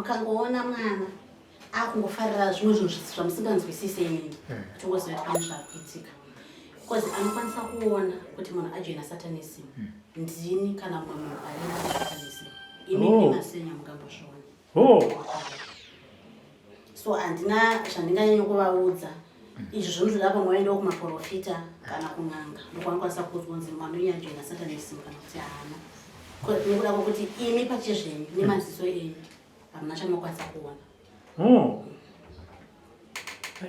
Mukangoona mwana akungofarira zvimwe zvinhu zvamusinganzwisise imimi, tongoziva kuti pane zvakuitika, because anokwanisa kuona kuti munhu ajoina satanism ndini kana mumwe munhu ari musatanism. Imimi nemasenya mungambozviona. So handina zvandinganyanya kuvaudza. Izvi zvinotoda pamwe vaendawo kumaprofita kana kun'anga, ndokwanokwanisa kuudzwa kunzi mwana uyu ajoina satanism kana kuti haana, nekuda kwekuti imi pachezvenyu nemaziso enyu hamuna chamunokwanisa kuona. Oh.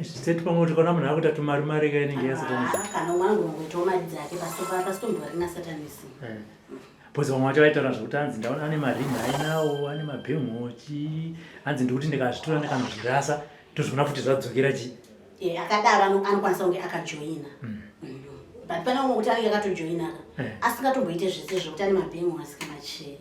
Zviseti pamwe kuti kana munhu akuita tumari mari ka inenge yasatanism. Ah, kana umwe anongoitawo mari dzake pasitomborina satanism. Because vamwe vacho vaitaura zvekuti hanzi ndaona ane maringi ainawo, ane mabhengo chi, hanzi ndikuti ndikazvitora ndikanozvirasa ndozviona futi zvadzokera chi. Akadaro anokwanisa kunge akajoina. But pane umwe kuti anenge akatojoina ka asingatomboite zvese zvekuti ane mabhengo asi kana chii,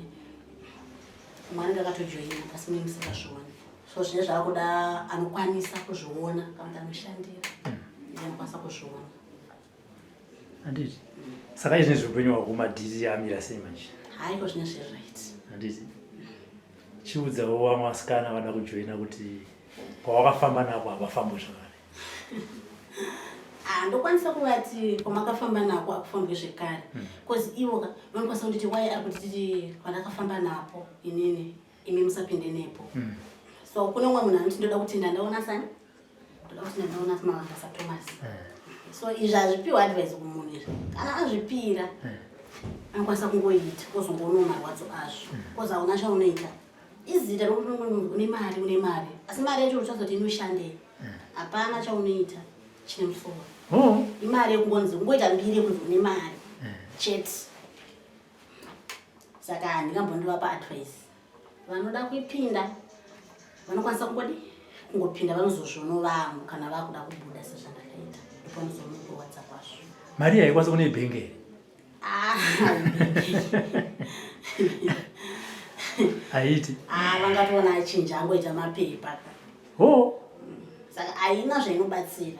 umwe anenge akatojoina asi mune musingazvioni. So zvine zvaakuda anokwanisa kuzviona kana kuti anoshandira ndiye anokwanisa kuzviona. Handiti saka izvi nezveupenyu hwako madhiri amira sei manje? Haiko, zvine zviright. Handiti chiudzawo vamwe vasikana vada kujoina kuti kwawakafamba nako havafambwe zvakare. Ah, ndokwanisa kuvati kwamakafamba nako akufambwe zvekare, because ivo ka vanokwanisa kunditi wai ari kuti titi kwandakafamba napo inini, imi musapinde nepo. So kune umwe munhu anoti ndoda kuti ndandaona sani, ndoda kuti ndandaona mavanga saThomas. So izvi hazvipiwa advice kumunhu izvi. Kana azvipira anokwanisa kungoita, ozongoonawo marwadzo azvo, because hauna chaunoita. Izita rokuti unongo une mari, une mari, asi mari yacho uchazoti inoshandei? Hapana chaunoita chine musoro. Imari yekungonzi kungoita mbiri yekunzi une mari chete. Saka handingambondivapa advice. Vanoda kuipinda vanokwanisa kungodi kungopinda, vanozozviono vangu kana vakuda kubuda sezvandakaita, ndopanozoona kurwadza kwazvo. Mari haikwanisa kune bhenge here? Ah, Haiti. Ah, vangatoona achinja angoita mapepa. Saka haina zvainobatsira.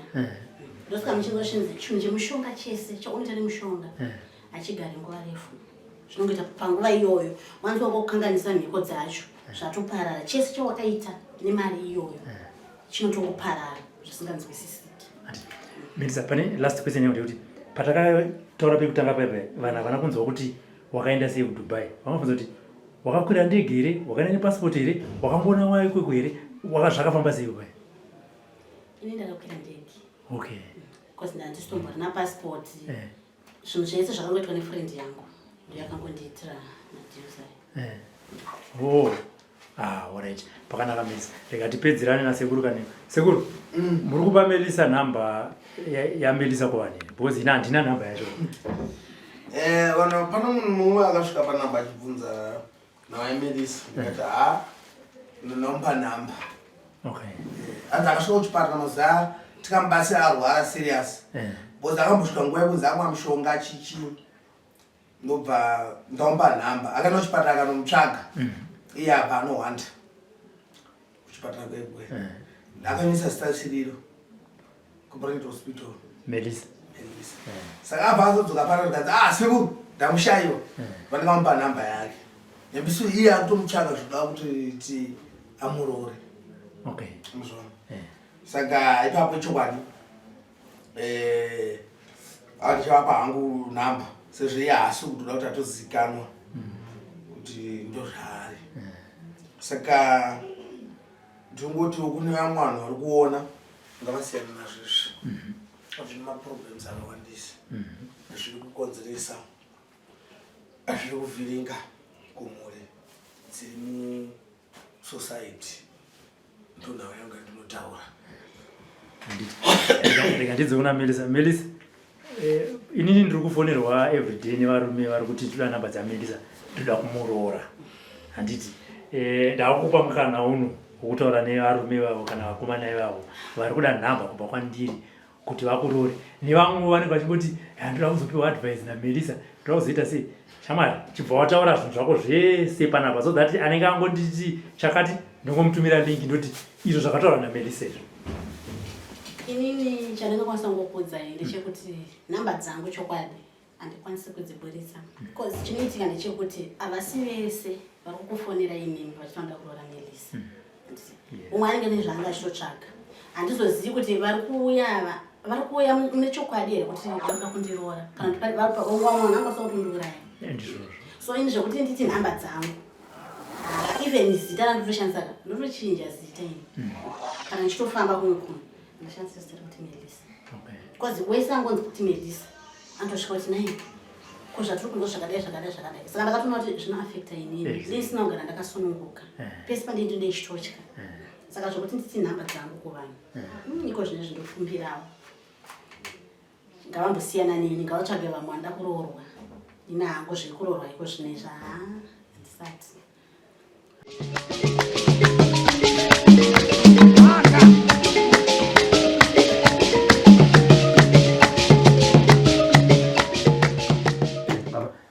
Ndosaka muchingoshinzi chinhu chemushonga chese chaunoita nemushonga hachigari nguva refu. Zvinongoita panguva iyoyo, wanzi wakukanganisa mhiko dzacho, zvatoparara. Chese chawakaita nemari iyoyo chinotongoparara zvisinganzwisisiki. Melissa, pane last question yangu ndeyekuti patakataura pekutanga paipa, vanhu havana kunzwa kuti wakaenda sei kuDubai. Vangabvunza kuti wakakwira ndege here, wakaenda nepassport here, wakangoona waikwekwe here, zvakafamba sei kupai? Ini ndakakwira ndege. Because ndandisitomborina passport. Zvinhu zvese zvakangoitwa nefriend yangu, ndiyo yakangondiitira madeals aya. Oh. Ah, alright. Pakanaka Melissa. Rega tipedzerane nasekuru kane. Sekuru, muri kupa Melissa nhamba yaMelissa kuvanhu here? Because ini handina nhamba yacho. Vanhu pano, munhu mumwe akasvika panhamba achibvunza nawaemelisa, ndikati ha, ndinomupa nhamba. Anzi akasvika kuchipatara mazuva tikamubatsira arwara serious, because akambosvika nguva yekunzi amwa mushonga chichi. Ndobva ndamupa nhamba, akaenda kuchipatara akanomutsvaga. Iye apa anohwanda kuchipatara kwekwe. Akanyisa zita risiriro kuPrivate Hospital. Melissa. Melissa. Saka abva azodzoka pano, ndikanzi, "Ah, sekuru, ndamushayiwa." Vandikamupa nhamba yake nembisu, iye akutomutsvaga zvoda kuti ti amurore. Muzvona. Saka ipapo chokwadi andichavapa hangu nhamba sezvo iye haasi kutoda kuti atozikanwa kuti ndozvaari. Saka ndingotiwo kune vamwe vanhu vari kuona ngavasiyana nazvo izvi. Zvine maproblems akawandisa zviri kukonzeresa, zviri kuvhiringa kumhuri dziri musociety. Ndonhau yangu yandinotaura. Rega ndidze kuna Melissa. Melissa, inini ndiri kufonerwa everyday nevarume vari kuti toda nhamba dzaMelissa, toda kumuroora. Handiti ndakupa mukana uno wokutaura nevarume vavo kana vakomana ivavo vari kuda nhamba kubva kwandiri kuti vakuroore, nevamwe vanenge vachingoti handoda kuzopiwa advice naMelissa, ndoda kuzoita sei. Shamwari, chibva wataura zvinhu zvako zvese panapa so that anenge angonditi chakati ndongomutumira link, ndoti izvo zvakataurwa naMelissa izvo. Inini chandingakwanisa kungokuudzai ndechekuti nhamba dzangu chokwadi handikwanisi kudziburitsa, because chinoitika ndechekuti havasi vese vari kukufonera imimi vachitoda kuroora Melissa. Umwe anenge nezvaanga achitotsvaga. Handizozivi kuti vari kuuya ava vari kuuya nechokwadi here kuti vari kuda kundiroora kana kuti vamwe vanhu angakwanisa kutondiuraya. So ini zvekuti nditi nhamba dzangu even zita randotoshandisa ka ndotochinja zita ini hmm. kana ndichitofamba kumwe kumwe ndoshandisa zita rekuti Melissa because wese angonzi kuti Melissa anotosvika kuti nai ko zvatiri kunzwa zvakadai zvakadai zvakadai saka ndakatoona kuti zvinoafecta inini ndisina kugara ndakasununguka eh. pese pandinenge ndichitotya eh. saka zvekuti nditi nhamba dzangu kuvanhu eh. hmm, iko zvine zvindofumbirawo ngavambosiyana neni ngavatsvage vamwe vanoda kuroorwa ini hangu zvekuroorwa iko zvinezvi haa handisati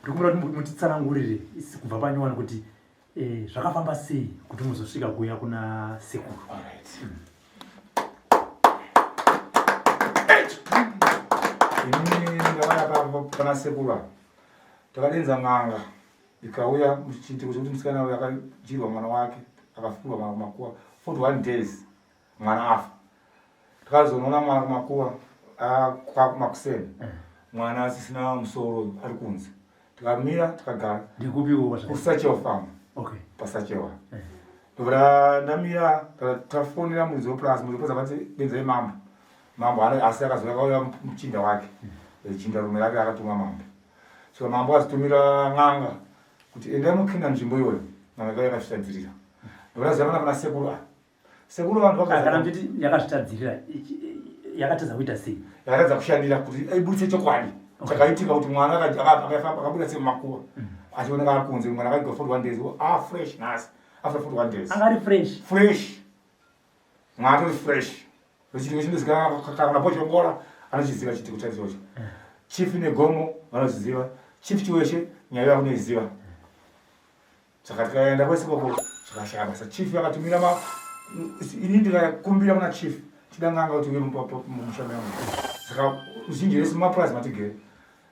Ndikumbira kuti mutitsanangurire kubva panyowani kuti eh, zvakafamba sei kuti muzosvika kuya kuna sekuru. Inini ndakauya pana sekuru apa takadenza n'anga ikauya chiitiko chekuti musikana uyo akadyirwa mwana wake akafukirwa makuva 41 days mwana afa takazonoona mwana kumakuva makuseni eh. mwana asisina musoro ari kunze tikamira tikagara kusachewa farm pasachewa eh. ndobva ndamira tafonera muridzi weplus muridzi weplus akati denzai mambo mambo asi akazouya akauya muchinda wake eh, chinda rume rake akatuma mambo So mambo azitumira n'anga kuti endai mukina nzvimbo iyoyo. N'anga ikauya yakazvitadzirira. Ndokuti vana kuna sekuru ah. Sekuru vanhu vakaza. Kana mchiti yakazvitadzirira yakatadza kuita sei? Yakatadza kushandira kuti ibudise chokwadi. Chakaitika kuti mwana akabuda semakuva. Mm. Achioneka ari kunze mwana akaigwa 41 days. Ah fresh nhasi. After 41 days. Anga ari fresh. Fresh. Mwana atori fresh. Chiitiko chinozikanwa kana Bhozhongora anochiziva chiitiko chacho ichocho. Chief Negomo vanoziva, Chief Chiweshe nyaya yavo vanoiziva. Saka tikaenda kwese ikoko zvakashaya basa. Chief akatumira ma ini ndikakumbira kuna chief chida n'anga kuti uye mumusha meangu. Saka zhinji rese mumapurazi matigere.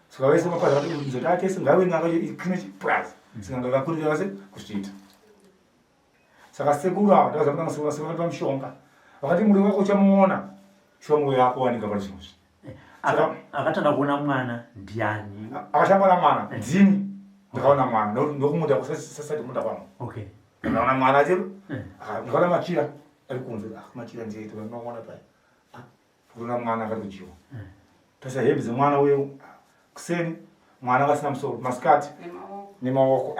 Saka vese mumapurazi vati atese ngaiwe n'anga ikine chipurazi. Saka n'anga ikakurira vase kusvita. Saka sekuru ava ndakaza kutanga sekuru sekuru vakatipa mushonga. Vakati muri wako uchamuona. Shuwa mwoyo yako wanika pari zvinhu izvi. Saka akatanga kuona mwana ndiani? Akatanga kuona mwana eh. ndini. Ndakaona mwana ndokumuda kusasati kumuda kwangu. Okay. Ndakaona mwana achero. Eh. Ndakaona machira ari kunze. Ah machira ndiye toona paya. Ah kuona mwana akatodyiwa. Eh. Tasa hembe dzemwana uyo kuseni mwana akasina musoro masikati nemaoko.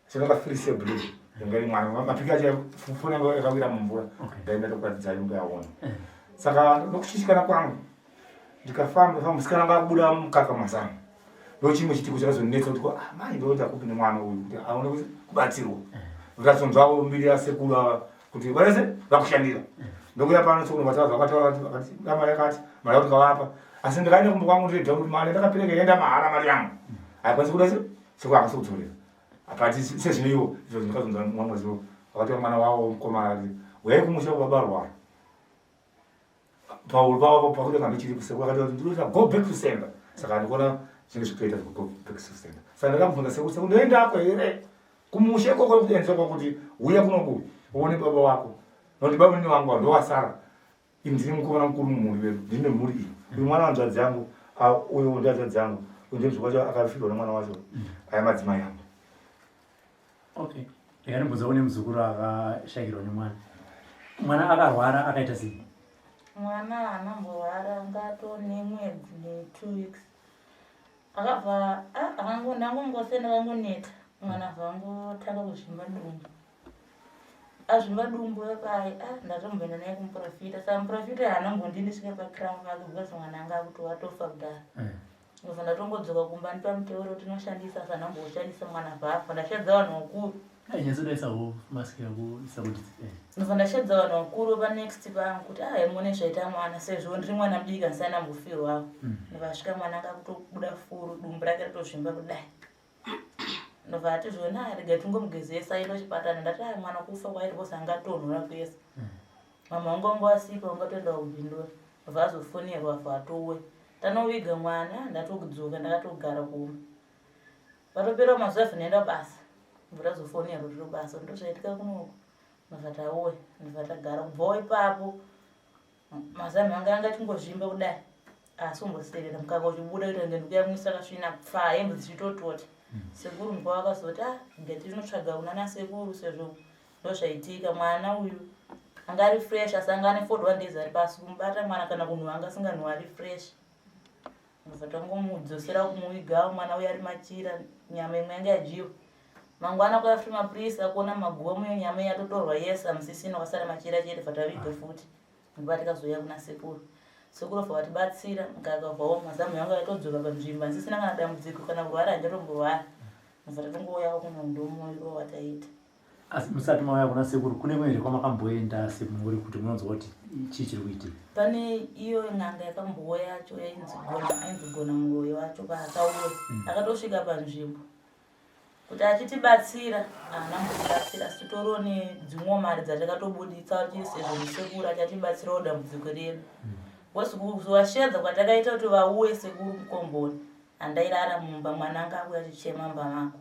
Saka fleece yeblue yanga iri mwana mapiki acho foni yanga yakawira mumvura ndaenda tokuratidzai mukayaona eh. saka nokushishikana kwangu ndikafamba famba musikana anga akubuda mukaka mazano ndochimwe chitiko chakazonetsa kuti ah, mai ndoenda kupi nemwana uyu kuti aone kubatsirwa eh. ndikazonzwavo mbiri yasekuru ava kuti varese vakushandira eh. ndokuya pano tsokuno vataura vakataura vakati mari yakati mari yakuti kavapa asi ndikaenda kumba kwangu ndiri kuti mari ndakapereka yaenda mahara mari yangu haikwanisi kuda sekuru akasi kudzorera Akati sezvino iwo izvo ndakazonzwa mumwe zuva vakatora mwana wavo mukomana akati uyai kumusha baba arwara pauro pavo pakuti kana chiri kusekwa akati kuti ndinoita go back to sender saka ndikuona zvinenge zvikutoita go back to sender saka ndakabvunza sekuru sekuru ndoendako here kumusha ikoko kuendeswa kuti uya kunoku uone baba wako nokuti baba nini wangu ndowasara Ini ndini mukomana mukuru mumhuri medu, ndini nemhuri iyi. Uyu mwana wanzvadzi yangu, uyu ndihanzvadzi yangu, uyu ndiye muzukuru wacho akafirwa nemwana wacho. Aya madzimai angu. Okay. Rega ndibvunza kune muzukuru akashayikirwa nemwana. Mwana akarwara akaita sei? Mwana haana mborwara anga atone mwedzi ne2 weeks. Akabva ah, ndangongosenda kangoneta mwana abva angotanga kuzvimba dumbu. Azvimba dumbu paye ah, ndatomboenda naye kumuprofita saka muprofita haana kumbondindisvika pacrown pake because mwana anga akuti watofa kudhara eh. ndobva ndatongodzoka kumba ndipa muteuro tinoshandisa asi handina kumboushandisa mwana bvafa ndashadza vanhu vakuru eh. ndobva ndashadza vanhu vakuru panext pangu kuti ah mune zvaita mwana sezvo ndiri mwana mudiki handisati ndambofirwawo mm. ndobva mwana anga akutobuda furu dumbu rake ratozvimba kudai ndobva ati zvona rega tingomugezesa aenda kuchipatara ndati aya mwana kufa kwaiti because angatonhora kwese hmm. mama wangu wangu asipo wangatoenda kubindura ndobva azofonerwa abva atouya tanoviga mwana ndatodzoka ndakatogara kumba patopera mazuva abva ndaenda kubasa ndobva tazofonerwa tiri kubasa ndozvaitika kunoku. Ndobva tauya ndobva tagara kubvawo ipapo mazamu anga anga achingozvimba kudai asi umboserera mukaka uchibuda kuita kunge ndikuyamwisa kasvina pfaa hembe dzichitotota hmm. sekuru mukwa vakazoti ah ngatinotsvaga kunana sekuru sezvo ndozvaitika mwana uyu anga ari fresh asi anga ane 41 days ari pasi kumubata mwana kana kunhuwa anga asinganhuwa ari fresh Ndobva tangomudzosera kumuviga mwana uya ari machira nyama imwe yanga yadyiwa. Mangwana kwaya futi mapurisa kuona maguva muye nyama yatotorwa yese hamusisina kwasara machira chete bva taviga futi. Ndobva tikazouya kuna sekuru. Sekuru bva vatibatsira mukaka ubva mazamu yangu yatodzoka panzvimbo handisisina kana dambudziko kana kurwara handichatomborwara. Ndobva tatongouyawo kuno ndomuiro wataita. Asi musati mauya kuna sekuru kune kumwe here kwamakamboenda semhuri kuti munonzwa kuti chii chiri kuitika? Pane iyo n'anga yakambouya yacho yainzi gona ainzi gona muroyi wacho paakauya mm. akatosvika panzvimbo kuti achitibatsira haana mbotibatsira asi titoriwo nedzimwewo mari dzatakatobuditsa kuti sezvo musekuru achatibatsirawo dambudziko redu because mm. kuzovashedza kwatakaita kuti vauye sekuru mukomboni handairara mumba mwana anga akuya achichema mumba mangu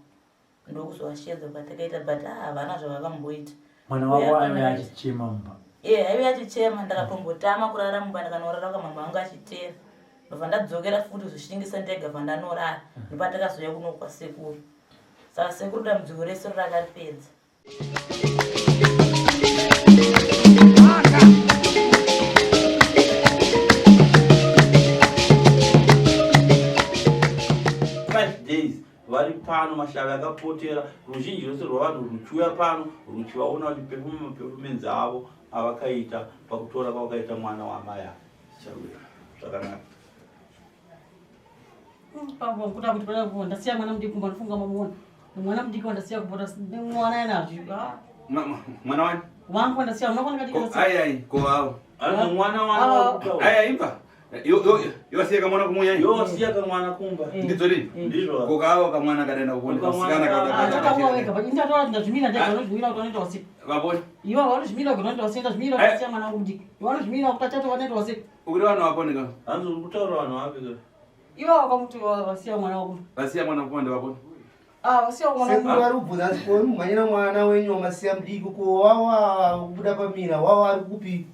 ndokuzovashedza kwatakaita but ah, havana zvavakamboita mwana wavo aive achichema mumba e aive achichema ndakatombotama kurara mumba ndakanorara kamama vangu achitera ndobva ndadzokera futi kuzoshiningisa ndega bva ndanorara ndopatakazouya kuno kwasekuru saka sekuru dambudziko rese rakaripedza Five days vari pano mashavi akapotera ruzhinji rwese rwavanhu ruchiuya pano ruchivaona vachipefuma mapefumenzi avo avakaita pakutora kwavakaita mwana waamai ava tichawira zvakanaka Pambo kuda kuti pada kuona ndasiya mwana mudiki kumba ndofunga mamuona. Mwana mudiki wandasiya kumba mwana yana azvi. Ah. Mwana wani? Wangu wandasiya unoona kati kati. Ai ai ko wao. Ano mwana wangu. Ai ai imba. Yo yo yo wasiya kamwana kumunya. Yo wasiya kamwana kumba. Eh. Ndidzo rini? Eh. Ndizvo. Ko kawo kamwana kadaenda kuona kasikana kada. Atataura wega but indataura ndazvimira ndega unozvimira kuti unoita usiku. Vapona. Iwe wanozvimira kuti unoita usiku ndazvimira kuti siya mwana wangu mudiki. Iwe wanozvimira kuti achato vanoita usiku. Ukuti vanhu vapone ka? Hanzi uri kutaura vanhu vapi ka? Iwe wakamuti vasiya mwana wako. Vasiya mwana kumba ndevapone. Ah, vasiya mwana. Sekuru vari kubvunza hanzi ko mumhanyira mwana wenyu wamasiya mudiki ko wawa kubuda pamira wawa ari kupi?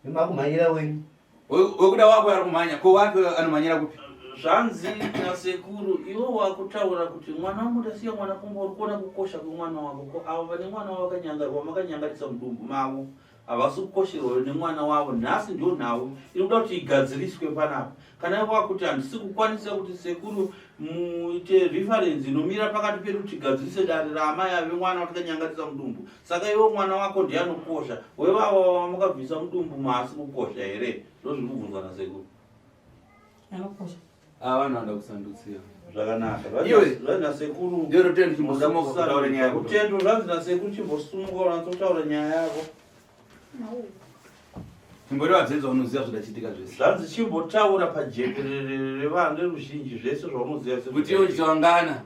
Nemakumhanyira wenyu. Wekuda wako ari kumhanya ko wake anomhanyira kupi? Zvanzi nasekuru iwe wakutaura kuti mwana wangu ndasiya mwana kumba uri kuona kukosha kwemwana wako ko avo vane mwana wavakanyangarisa mudumbu mavo havasi kukosherwa nemwana wavo nhasi ndiyo nhau iri kuda kuti igadziriswe panapa kana ivo vakuti handisi kukwanisa kuti sekuru muite reference inomira pakati pedu kuti tigadzirise dare raamai ave mwana watakanyangarisa mudumbu saka iwo mwana wako ndiye anokosha wevava vamakabvisa mudumbu maasi kukosha here ndozviri kubvunzwa nasekuru anokosha Ah, vanhu vanoda kusandutsira zvakanaka zvanzi nasekuru rutendo chimbosumuka kutaura nyaya yako rutendo zvanzi nasekuru chimbosumuka unatsotaura nyaya yako chimboreva zvese zvaunoziva zvidachitika zvese zvanzi chimbotaura pajekerere revanhu reruzhinji zvese zvaunoziva kuti iwe uchawangana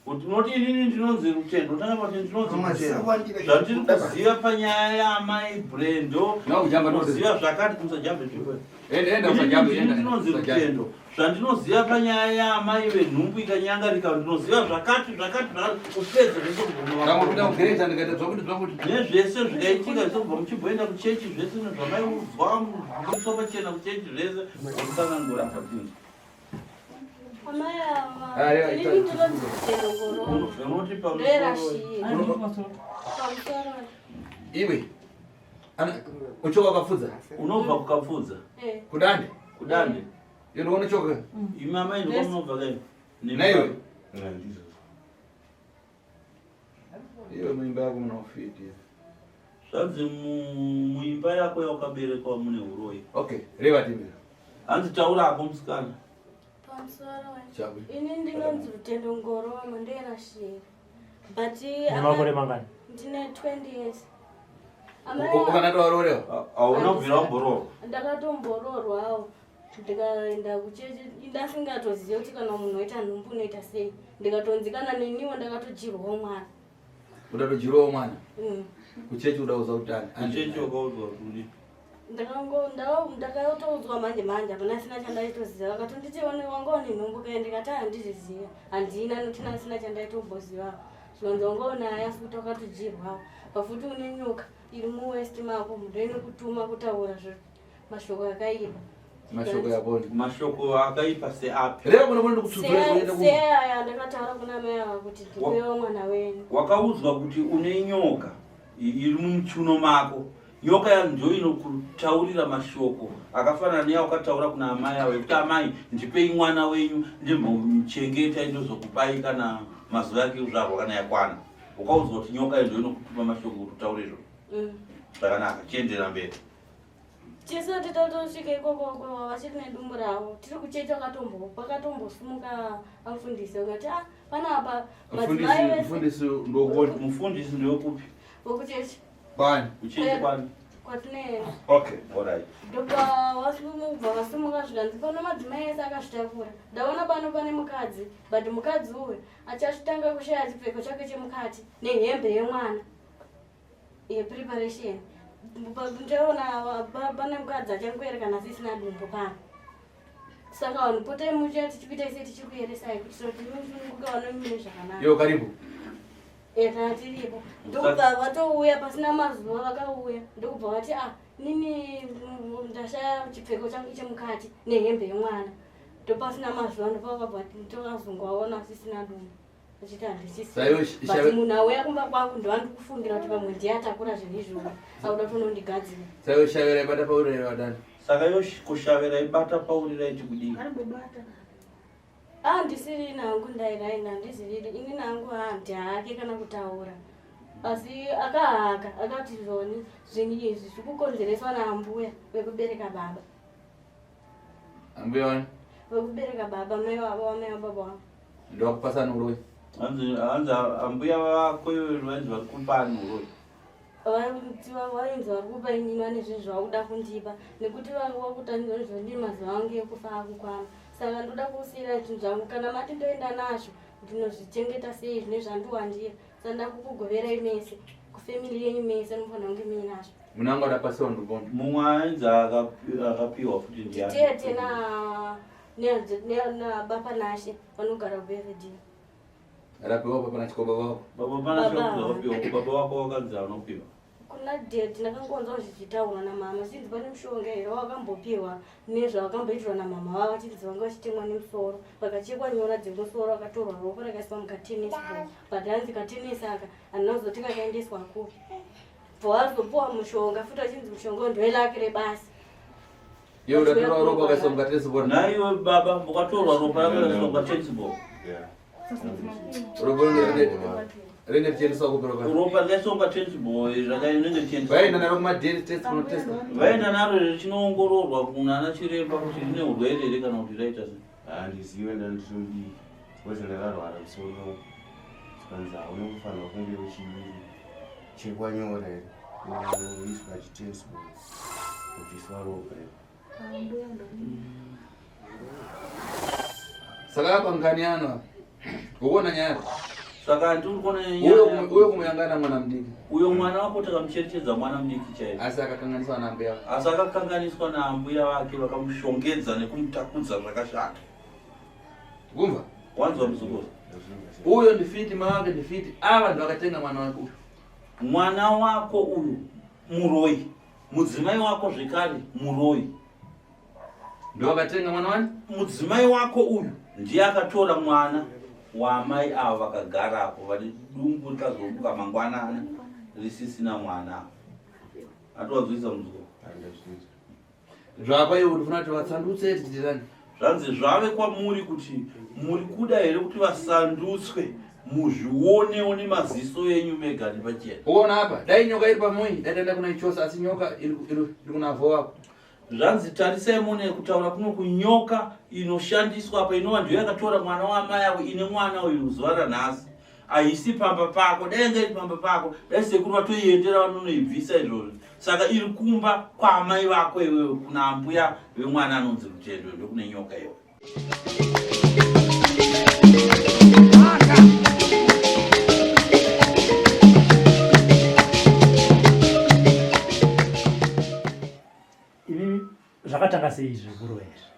kuti unoti inini ndinonzi rutendo utanga pati ndinonzi rutendo zvandiri kuziva panyaya yaamai brendo ndinoziva zvakati musajambe ndinonzi rutendo zvandinoziva panyaya yaamai venhumbu ikanyangarika ndinoziva zvakati zvakati zvakati kupedza zvese nezvese zvikaitika zvese kubva muchimboenda kuchechi zvese nezvamaiudzwa muiswa pachena kuchechi zvese otsanangura patinzwa Iwe uchoka ukapfudza unobva kukapfudza eh. kudande kudande iyo ndikuona choka mm. imi amai ndikumunobva kai naiwe iwe muimba yako munaufiti zvanzi muimba yako yaukaberekwa mune uroyi okay reva timira hanzi taura ako musikana Pamusoro ini ndinonzi Rutendo Ngoromo ndoerashiri but nemakore mangani ndine 20 years ukanatowarorewa hauna kubvira wamboroorwa ndakatomboroorwawo ndikaenda kuchechi ndasingatozive kuti kana munhu oita nhumbu unoita sei ndikatonzi kana neniwo ndakatodyirwawo mwana udatodyiwawo mwana mm. kuchechi udauza kuti ani kuchechi wakaudzwa kuti ndakatoudzwa manje manje hapana asina chandaitoziva vakatonditi wanga une nhumbu kae ndikati handizviziva handina nokuti asina chandaitoboziva. Zvikanzi wanga unaye asi kuti wakatodyirwa pafuti une nyoka iri muwest mako ndoinokutuma kutaura mashoko akaipa. Mashoko yaponi. Mashoko akaipa seapi? Reva kuno kuno ndikutsudzura kuenda ku. Seaya ndakataura kuna mai ava kuti ndipewo mwana wenyu. Wakaudzwa kuti une nyoka iri mumuchuno mako. Nyoka ya ndiyo inokutaurira mashoko akafanana neawakataura kuna amai avo ekuti amai ndipei mwana wenyu ndimbomuchengeta ndozokupai kana mazuva ake ekuzvarwa kana yakwana. Wakaudzwa kuti nyoka iyo ndiyo inokutuma mashoko kuti utaure izvozvo. Zvakanaka, chienderera mberi. Tisati tatosvika ikoko vachiri nedumbu ravo tiri kuchechi pakatombosimuka amufundisi vakati ah panapa madzimai vese Mufundisi ndokuona. Mufundisi ndokupi? Wekuchechi. Kwani? Kuchechi kwani? Kwatinoenda. Okay, all right. Ndobva vasumubva vasumuka zvikanzi pano madzimai ese akazvitakura. Ndaona pano pane mukadzi but mukadzi uyu achachitanga kushaya chipfeko chake chemukati nehembe yemwana. Yepreparation. Ndaona pane mukadzi achangoerekana asisina dumbu pano. Saka vanhu potai muchiya tichikuitai sei tichikueresai kuti musununguke vana mune zvakanaka. Yo karibu. Eh, kana tiripo. Ndokubva vatouya pasina mazuva vakauya. Ndokubva vati ah nini ndashaya chipfeko changu chemukati nehembe yemwana. Ndopasina mazuva ndopavakabva tokazongovaona asisina dumbu. Achiti handisisi. Saiwe But shave munhu auya kumba kwangu ndovandikufungira kuti pamwe ndiye atakura zvinhu izvozvo. Akuda kutonondigadzira. Saiwe shavera ibata pauri here wadani? Saka yo kushavera ibata pauri raiti kudii? Ah, ndisiri nangu ndairaina handiziviri ini nangu handihake kana kutaura asi akahaka akati zvoni zvinhu izvi zvikukonzereswa naambuya vekubereka baba. Ambuya wani? Vekubereka baba mai vavo vamai vababa vangu. Ndovakupasana uroyi. Hanzi hanzi ambuya vako iwe vainzi vari kupani uroyi. Vainzi vari kupa inini vane zvinhu zvavakuda kundipa nekuti vakutanzwa zvondii mazuva angu ekufa akukwana saka ndoda kusiira zvinhu zvangu kana mati ndoenda nazvo ndinozvichengeta sei zvine zvandiwandira saka nda kukugoverai mese kufamily yenyu mese anofanira kunge muinazvo. Munhu anga adapasiwa ndubona. Mumwe ainzi akapiwa futi ndiani? Tete na nababa Nashe vanogara kuBevedini. Rapiwa baba Nashe kwa baba wako. Baba Panashe vakapiwa baba wako wakanzi anopiwa. Kuna daddy ndakangonzwa zvichitaurwa namama zvinzi pane mushonga here wakambopiwa nezvawakamboitirwa namama vavo vachinzi vanga vachitemwa nemusoro vakachekwa nyora dzemusoro vakatorwa ropa rakaiswa mukatenesi ball but hanzi katenesi aka handina kuzoti kakaendeswa kupi bva wazopuwa mushonga futi achinzi mushonga uyu ndewelaki rebasa. Iwe ukatorwa ropa ukaiswa mukatenesi ball. Nhaiwe baba ukatorwa ropa rako rikaiswa mukatenesi ball. Ropa rinenge richiendeswa kupi ropa? Ropa rikaiswa mukatenesi ball rinenge richiendeswa. Vaenda naro kuma DNA test kunotesta. Vaenda naro richinoongororwa kunana chiremba kuti rine urwere here kana kuti raita sei. Handizive ndandiri mudiki because ndakarwara musoro zvikanzi hauna kufanirwa kunge uchichekwa nyora here uiswa chitest kubviswa ropa here. Saka apa ngani ano ukuona nyaya saka handi uri kuona nyaya uyo kumuyangana mwana mudiki uyo mwana wako takamucherechedza mwana mudiki chaiye asi akakanganiswa naambuya vake asi akakanganiswa naambuya vake vakamushongedza nekumutakudza zvakashata kumva wanzwa muzukuru uyo ndifiti mai wake ndifiti ava vanhu vakatenga mwana wake uyu mwana wako uyu muroyi mudzimai wako zvekare muroyi Ndovakatenga mwana wani? Mudzimai wako uyu ndiye akatora mwana waamai ava vakagara apo vane dumbu rikazomuka mangwanani risisina mwana. Atowanzoisa muzukuru. Zvakwa iwe ndifuna kuti vatsandutse tichitirani. Zvanzi zvave kwamuri kuti muri kuda here kuti vasandutswe muzvionewo nemaziso enyu mega nepachena. Uona apa dai nyoka iri pamuyi dai taenda kuna ichosa asi nyoka iri kuna vo wako. Zvanzi tarisai muone kutaura kuno kunyoka inoshandiswa apa inova ndiyo yakatora mwana waamai avo ine mwana uyu zuva ranhasi haisi pamba pako dai yanga iri pamba pako dai sekuru vatoiendera vanonoibvisa izvozvo saka iri kumba kwaamai vako iwewe kuna ambuya vemwana anonzi Rutendo ndokune nyoka iwe. Imi zvakatanga sei izvi zvekuroya izvi?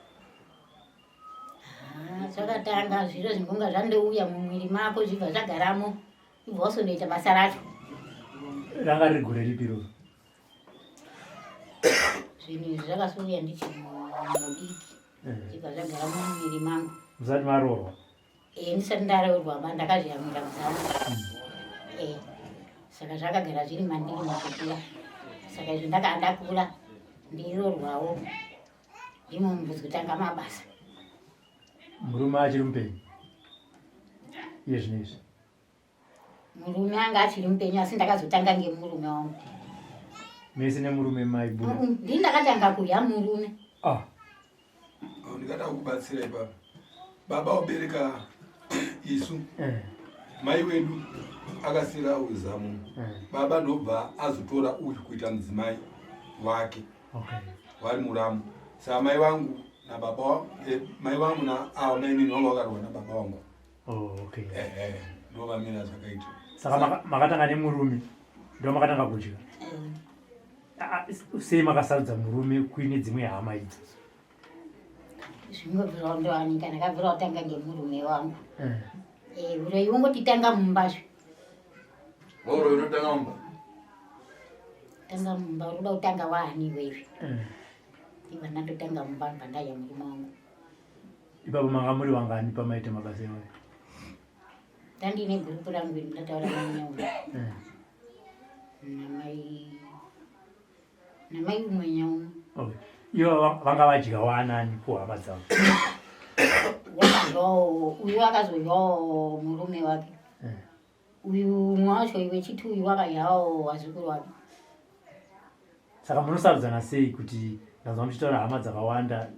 Ah, zvakatanga zviro zvinonga zvandouya mumwiri mako zvibva zvagaramo. Ibva wasondoita basa racho. Ranga riri gore ripi iroro? Zvinhu izvi zvakasouya ndichiri mudiki. Eh. Zvibva zvagara mumuviri mangu. Musati maroorwa? Eh, ndisati ndaroorwa ba ndakazviyamwira muzamu. Eh. Saka zvakagara zviri mandiri mukukura. Saka izvi ndaka ndakura ndiroorwawo. Ndimo mubvudzi kutanga mabasa. Murume achiri mupenyu iye zvino izvi? Murume anga achiri mupenyu asi ndakazotanga ngemurume wangu. Mese nemurume maibuda? Ndini ndakatanga kudya murume. Ah. Oh, ndingada kukubatsira ipapo. Baba ubereka isu. Eh. Mai wedu akasira uzamu. Eh. Baba ndobva azotora uyu kuita mudzimai wake. Okay. Vari muramu. Saka mai vangu nababa eh, mai vangu naava mainini vanga vakarwa nababa vangu. Oh, okay. Eh, eh, ndovamira zvakaita. Saka makatanga nemurume ndo makatanga kudya. Mm. Ah, ah, sei makasarudza murume kuine dzimwe hama idzo? Zvingobvira ndowanika ndakabvira kutanga ngemurume wangu. Eh. Eh, uroyi wongotitanga mumba zve. Uroyi unotanga mumba? Tanga mumba unoda kutanga waani iwewe? Eh. Ibva ndatotanga mumba ndibva ndadya murume wangu. Ipapo manga muri vangani pamaita mabasa iwayo? Ndandine gurupu rangu iri ndataura namai Eh. namai namai umwe nyaumwe. Okay. Ivo vanga vadya wanani kuhama dzavo? Wakadyawo uyu akazodyawo murume wake. Eh. Uyu umwe wacho iwe chiti uyu wakadyawo vazukuru wake. Saka munosarudzana sei kuti ndanzwa muchitaura hama dzakawanda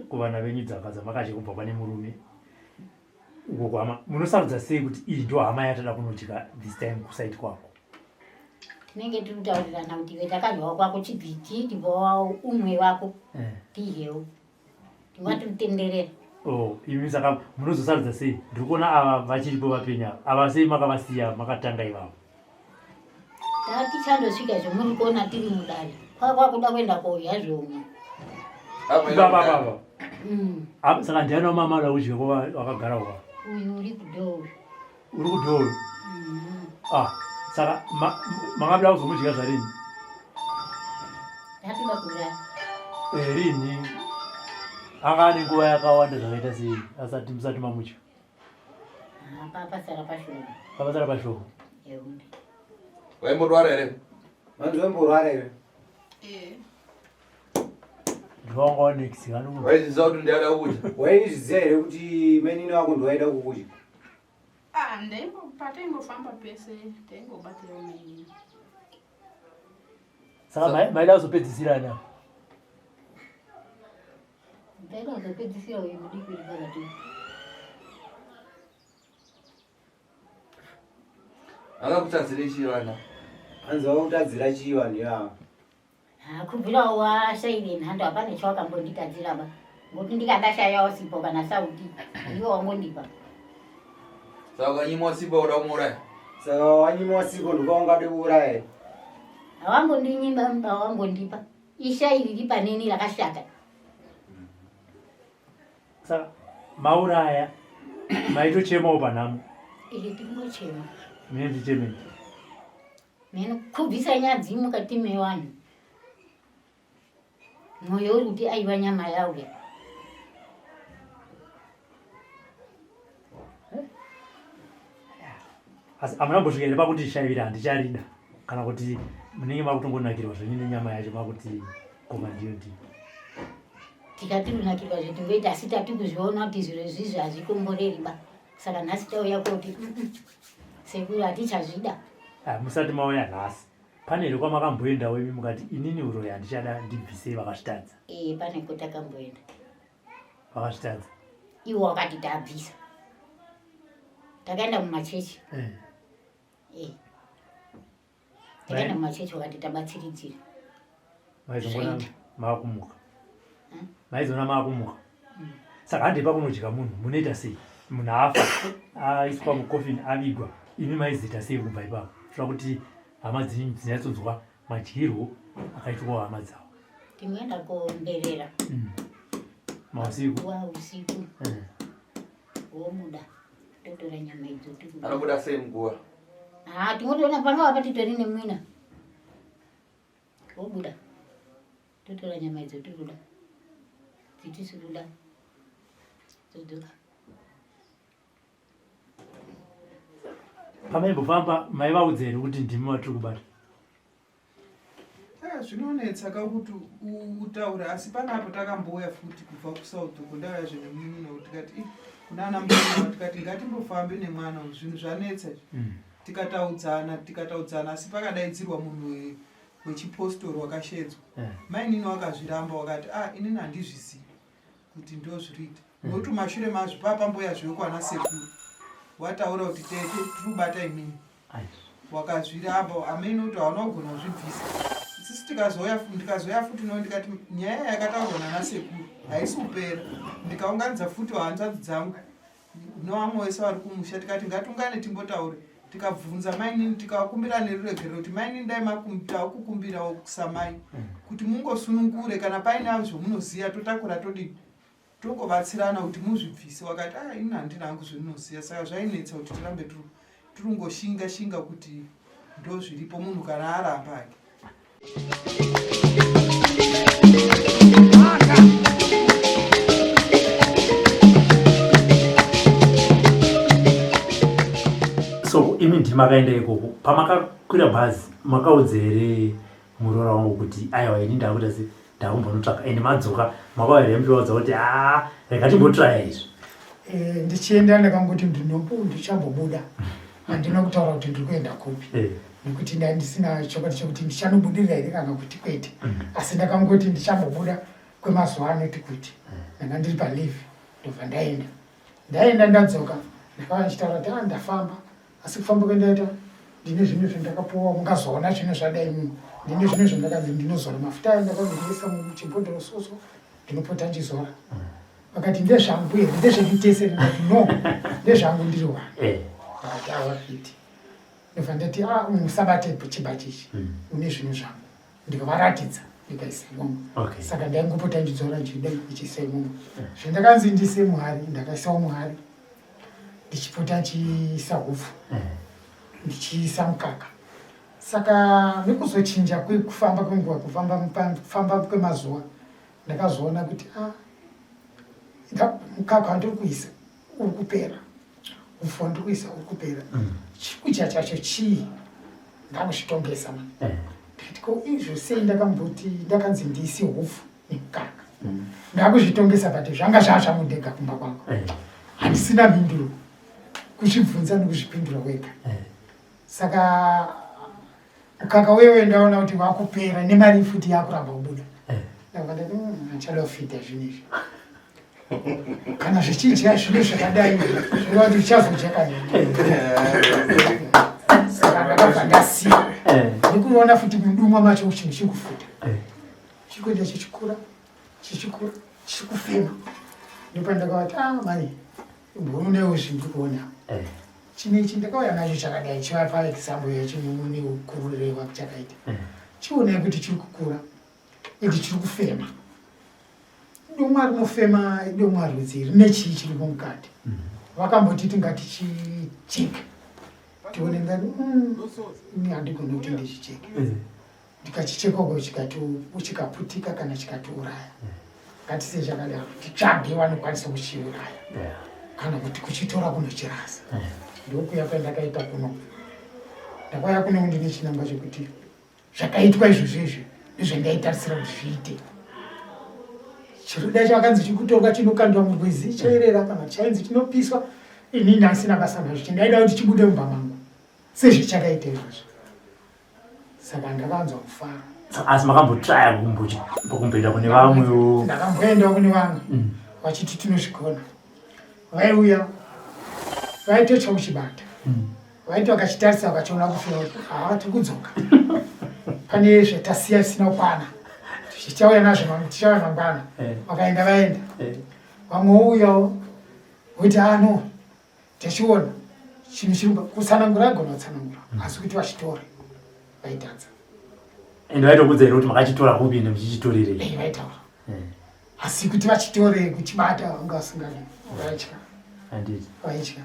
kuvana venyu dzaka dzamakadya kubva pane murume uko kuhama munosarudza sei kuti iyi ndo hama yatada kunodya this time kusaiti kwako? Tinenge tiri kutaurirana kuti iwe takadyawo kwako chibviti tibvawo umwe wako Eh. tidyewo. Tingatitenderera. Oh, imi saka munozosarudza sei? Ndiri kuona ava vachiripo vapenyu ava. Ava sei makavasiya makatanga ivavo? Tatichandosvika zvomuri kuona tiri mudare. Kwakwakuda kuenda kodya zvomwe. Ivava ava. Mm. Ah, Saka ndiani wamama ada kudya kwa wakagara kwa? Uyu uri kudhoo uyu. Uri kudhoo uyu? Mm. Ah, saka makabida kuzomudya zvarini? Tatoda kuuraya. Eh, rini? Anga ane nguva yakawanda zvakaita sei asati musati mamudya? Ah, Papasara pashoma. Papasara pashoma. Eunde. Waimborwara here? Vanzi waimborwara here? Eh. Ndivanga next kanu. Waizviziva kuti ndiada kukudya? Waizviziva here kuti mainini wako ndiwaida kukudya? Ah, ndaimbo pataimbofamba pese taingobatira mainini. Saka maida kuzopedzisirana. Ndaida kuzopedzisira uyu mudiki uri pakati. Vakakutadzira chii vana? Hanzi vakakutadzira chii vanhu ivava? Ah, kubvira washaire nhando hapana chawakambonditadzira ba ngokuti ndikandashayawo sipo kana sauti iwe wangondipa. Saka ukanyimwa sipo uda kumuuraya? Saka wanyimwa sipo ndopaungade kuuraya? Hawambondinyimba hawambondipa. Isha iri riri paneni rakashata. Saka mauraya maitochemawo panhamo? Iri tingochema. Mine ndichemei? Mene kubvisa nyadzi mukati mevanhu. Mwoyo uri kuti aiwa nyama yauya. Asi hamuna kumbosvika here pakuti shaivira handicharida kana kuti munenge makutongonakirwa zvenyu nenyama yacho makuti koma ndiyo ndiyo? Tikati kunakirwa zvetingoita asi tati kuzviona kuti zviro izvizvi hazvikomboreri ba. Saka nhasi tauya koti sekuru hatichazvida. Ah, musati mauya nhasi pane here kwamakamboendawo imi mukati inini uroyi handichada ndibvisei vakazvitadza? Eh, pane kwetakamboenda. Vakazvitadza? Iwo wakati tabvisa. Takaenda mumachechi. Eh. Eh. Takaenda mumachechi wakati tabatsiridzira. Maizongona makumuka. Maizoona makumuka. Saka handei pakunodya munhu munoita sei? Munhu afa aiswa mukofini avigwa imi maizoita sei kubva ipapo? Zvoda kuti hama dzenyu dzinyatsonzwa madyirwo akaitwa hama dzavo. Tingoenda komberera. Mausiku. Wa usiku. Eh. Womuda. Totora nyama idzo tiri. Anobuda sei muguva? Ha tingotoona panga apa titori nemwina. Wobuda. Totora nyama idzo tiri Dzitisi kuda. Todzoka. Pamaimbofamba maivaudza here kuti ndimi vatiri kubata? Ah, zvinonetsa ka kuti utaure asi panapo takambouya futi kubva kusouth uko ndauya zvinhu muno tikati kuna ana mbuya tikati ngatimbofambe nemwana uyu zvinhu zvanetsa izvi mm. tikataudzana tikataudzana asi pakadaidzirwa munhu wechipostori wakashedzwa eh. mainini wakazviramba wakati ah inini handizvizivi kuti ndozviriita mm. nokuti mashure mazvo papamboya zvekwana sekuru wataura kuti tete tiri kubata imini wakazviramba amene kuti hauna kugona kuzvibvisa isisi tikazouya ndikazouya futi no ndikati nyaya yakataurwa nana sekuru haisi kupera ndikaunganidza futi hanzvadzi dzangu nevamwe vese vari kumusha tikati ngatiungane timbotaure tikabvunza mainini tikakumbira neruregerero kuti mainini dai takukumbirawo samai mm. kuti mungosunungure kana paine zvomunoziva totakura todini tongobatsirana kuti muzvibvise wakati a ah, ini handina hangu zvendinoziva saka zvainetsa kuti tirambe tirungoshinga shinga kuti ndozviripo munhu kana aramba ake so imi ndimakaenda ikoko pamakakwira bhazi makaudza here muroora wangu kuti aiwa ini ndakuita se ndakumbonotsvaka and madzoka makauya here muchivaudza kuti a rega timbotraya izvi eh, ndichienda ndakangoti ndichambobuda handina kutaura kuti ndiri kuenda kupi eh. nekuti ndandisina chokwadi chekuti ndichanobudirira here kana kuti kwete mm. asi ndakangoti ndichambobuda kwemazuva anoti kuti mm. ndanga ndiri palive ndobva ndaenda ndaenda ndadzoka ndakava ndichitaura kuti ah, ndafamba asi kufamba kwendaita ndine zvinhu zvandakapuwa mungazoona zvinhu zvadai muno ndine zvinhu zvandakanzi ndinozora mafuta ayo ndakanzi ndiisa muchibhodhoro soso ndinopota ndizora vakati ndezvangu here ndezvedu tese ndikati no ndezvangu ndiri wani eh. vakati awaiti ndobva ndati a ah, musabate chibati ichi hmm. une zvinhu zvangu ndikavaratidza ndikaisa imomo saka ndaingopota ndidzora ndichidai ndichiisa imomo hmm. zvendakanzi ndiise muhari ndakaisawo muhari ndichipota ndichiisa hupfu hmm. ndichiisa mukaka saka nekuzochinja kwekufamba kwenguva kufamba kwemazuva ndakazoona kuti a ah, mukaka wandiri kuisa uri kupera upfu wandiri kuisa uri kupera mm. chikudya chacho chii ndakuzvitongesa ma eh. ndikati ko izvo sei ndakamboti ndakanzi ndiise hupfu nemukaka mm. ndakuzvitongesa but zvanga zvaa zvangu ndega kumba kwangu eh. handisina mhinduro kuzvibvunza nekuzvipindura wega eh. saka mukaka uye ndaona kuti wakupera nemari futi yakuramba kubuda eh. ndabva ndati hmm, handichada kufita zvinhu izvi kana zvichidya zvinhu zvakadai zvinova kuti uchazodya kanini saka ndakabva ndasiya eh. nekuona futi mudumwa macho chinhu chiri kufuta eh. chiri kuenda chichikura chichikura chiri kufema ndopandakavati ah mari mbomunewo zvindiri kuona Chinhu ichi ndakauya nacho chakadai chivapa example yachinhu neukuru chakaita. Mm. Chionai kuti chiri kukura ende chiri kufema. Domwa rinofema idomwa rudzi rine chii chiri mukati. Mm. Vakamboti tingati chicheke. Tione ngati mm, ini handigoni kuti ndichicheke. Mm. Ndikachicheka uko chikaputika kana chikatiuraya. Ngatise chakadaro titsvage vanokwanisa kuchiuraya kana kuti kuchitora kunochirasa. Ndokuya kwandakaita kuno. Ndakauya kuno ndine chinangwa chekuti zvakaitwa izvozvo izvi ndizvandaitarisira kuti zviite. Chiruda chakanzi chikutorwa chinokandwa murwizi choerera kana chainzi chinopiswa ini ndasina basa nazvo chindaida kuti chibude mumba mangu sezvichakaita izvozvo. saka ndakanzwa kufara asi makambotraya kumboenda kune vamwe ndakamboendawo kune vamwe mm. vachiti tinozvigona vaiuya vaitotya kuchibata mm. vaiti vakachitarisa vakachiona kufira kuti haa tiri kudzoka pane zvatasiya zvisina kukwana tichauya nazvo tichauya mangwana eh. vakaenda vaenda eh. vamwe vouyawo voiti ano ah, Tichiona chinhu chiri kutsanangura aigona kutsanangura mm. asi kuti vachitore vaitadza. And vaitokudza here kuti makachitora kupi ende muchichitorerei? Eh, vaitaura. Eh. Asi kuti vachitore kuchibata vanga vasingadi vaitya. Handiti. Vaitya.